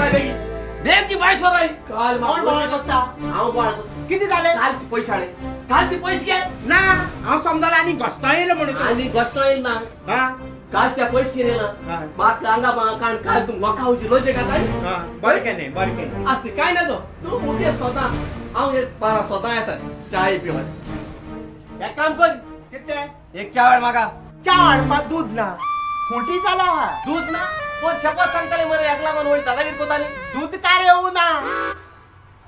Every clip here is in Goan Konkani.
सोराय बेगीन बेगीन भायर सोराय. काल कोण बोवाळ करता? हांव बोवाळ करता. किती जालें? कालचे पयशे हाडले, कालचे पयशे घे. ना हांव समजलो आनी घोस्ता येयलो म्हणून तूं. आनी गोश्टो येयल ना. हा कालच्या पयशे घेयले ना. हा. म्हाका हांगा कारण काल तूं लोकांची लजे घाताय. हा, बरें केलें बरें केलें. आसती काय ना तो तूं मुगे स्वता हांव एक बारा स्वता येता चाय पिवन. एक काम कर. कितें? एक च्या हाड म्हाका. च्या हाडपाक दूद ना, खुंटी जाला. दूध ना पोर शपथ सांगताले मरे, एकला मन वयर दादागिरी कोताली. दूद कार येऊ ना.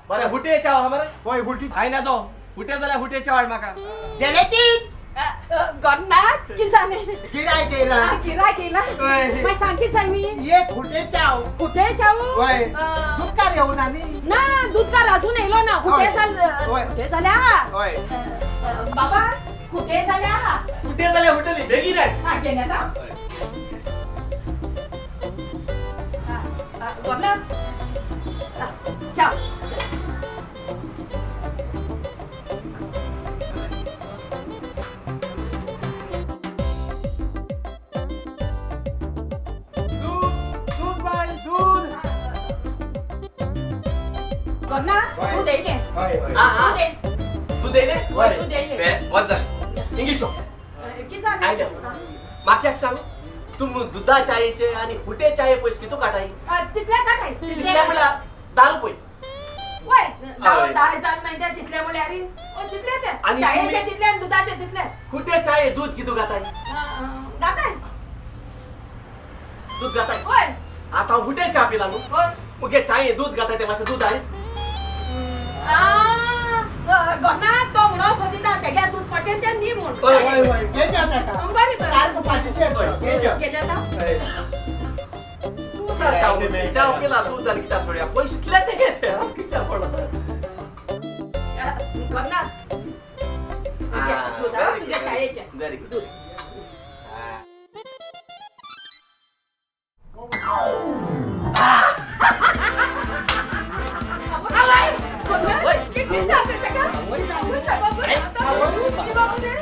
बरें हुटे च्या आहा मरे. होय हुटी. काय ना जो हुटे जाल्यार हुटे च्या हाड म्हाका. जलेटीन गोन्नाथ की जालें? गिरायक येयला. गिरायक येयला? हय. मागीर सांग कितें जाय मी. एक हुटे च्याव. कुठे चावू? होय. दूदकार येऊ ना न्ही? ना दूधकार अजून येयलो ना. कुठे हय. जाल? हय. कुठे जाल्या? हय. बाबा कुठे जाल्या? हुटे जाल्यार हुटेली बेगीन हाड. हा गेले ना. गोन्नाथ चाव. दूध दूध बाय दूध. गोन्नाथ हय. दूध येयलें. हय हय. आ, आ. दूध येयलें. दूध येयलें? हय, दूध येयलें. बेस बरें जालें. इंग्लीश कितें जालें? आयलें. म्हाका एक सांग, तूं दुधा चायेचे आनी हुटे चाये पयशे कितू काटाय? तितले काटाय. तितले म्हळ्यार 10 रुपये. वय हय. 10 जाल मागीर ते तितले म्हळ्यार तितले ते आनी चायेचे तुमी- तितले आनी दुधाचे तितले. हुटे चाये दूध कितू घाताय? घाताय. दूध घाताय. वय. आतां हुटे च्या पिला न्हू, वय. मुगे चाये दूध घाताय ते मातशें दूध हाड. गोना तो म्हणून सोदिता तेगे दूध पटेल तें दी म्हूण. हय. हय हय घे ताका. बरें तर. सारको पाशिशेर घे. गेले आतां. हय. च्या पिला दूध आनी कित्याक सोडया पयशे इतले ते घेते कित्याक पडला. गोना दूध हा, तुझ्या चायेचें. Very good. दूध. आवय, गोना, वय. कितें जालें तेका? आवय सायबा, बरें आतां. कितें बाबा तें?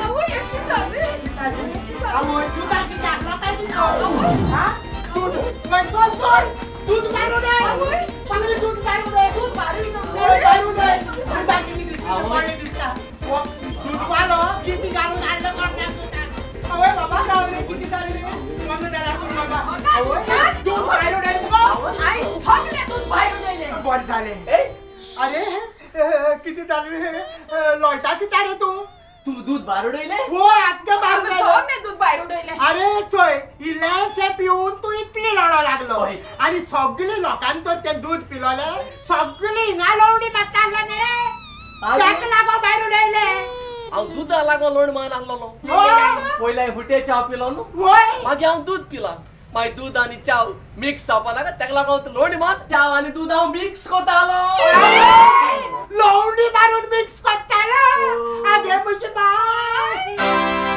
आवय, हें कितें जालें? कितें जालें? आवय दुदा कित्याक लोकांक दिता? हा? दूध वय चल चल दूध मारू दे. आवय. पगडे दूध मारू दे. दूध बारीक वय मारू दे. दुधा किती दिसता पडले दिसता. वो दूधवालो किती घालून हाडलो कोणाक दुधाक. आवय बाबा गावले किती जाले रे. मम्मी डॅडा कोण बाबा. आवय दूध भायर उडयलें मुगो. आई सगळें दूध भायर उडयलें. बरें जालें. अरे किती जालें रे? लोळटा कित्याक रे तूं? तूं दूध भायर उडयलें? वय आख्खें भायर उडयलें. सगळें दूध भायर उडयलें. अरे चोय इल्लेशें पिवन तूं इतली लडो लागलो हय. आनी सगळे लोकांनी तर तें दूध पिलोलें, सगळे हिंगा लोवणी मागता रे. ताका लागो भायर उडयलें. हांव दुदा लागोन लोण मान आहलोलो. वय. पयलें हुटे च्या पिलो न्हू, वय. मागीर हांव दूध पिला, मागीर दूध आनी च्याव मिक्स जावपा नाका, तेका लागून लोणी मार च्याव आनी दूध हांव मिक्स कोतालो. लोवणी मारून मिक्स करतालो. आगे म्हजी बाय.